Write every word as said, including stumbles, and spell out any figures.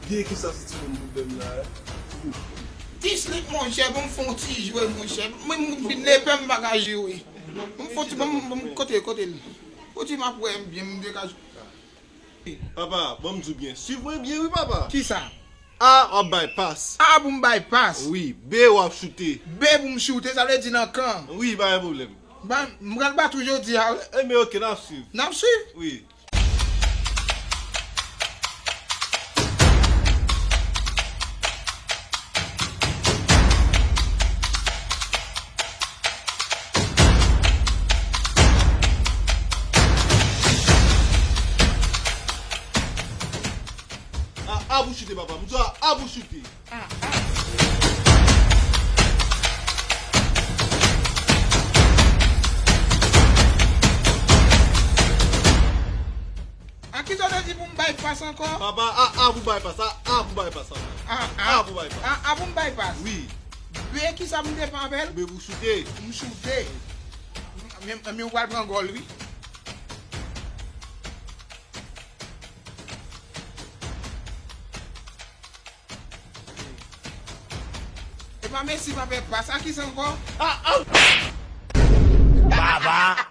Gade kisa se ti moun pwoblèm la, eh. Ti Slick, monchè, bon, m fè yon ti jwe, monchè. Mwen, m vin lepè, m pa ka jwe. M fè yon ti, bon, bon, kote, kote l? Kote m ap wè m byen, m te ka jwe. Papa, bon, m di w byen. Swiv mwen byen, wi, papa. Kisa? A, w ap bay pas. A pou m bay pas? Wi. B, w ap choute. B pou m choute, sa vle di nan kan. Wi, pa gen pwoblèm. Ban, m pral bat ou jodi a, wi. Enben, oke, n ap swiv. N ap swiv? Wi. A, a pou choute, papa. M di w a, a pou choute. A, a. A, kisa w te di pou m bay pas ankò? Papa, a, a pou bay pas, a, a pou bay pas, papa. A, a. A pou bay pas. A, a pou m bay pas. Wi. B, kisa m te fè avè l? B pou choute. M choute. Men, men ou pral pran gòl, wi. E pa Messi pa fè pas, a kisa ankò? A, a. Papa,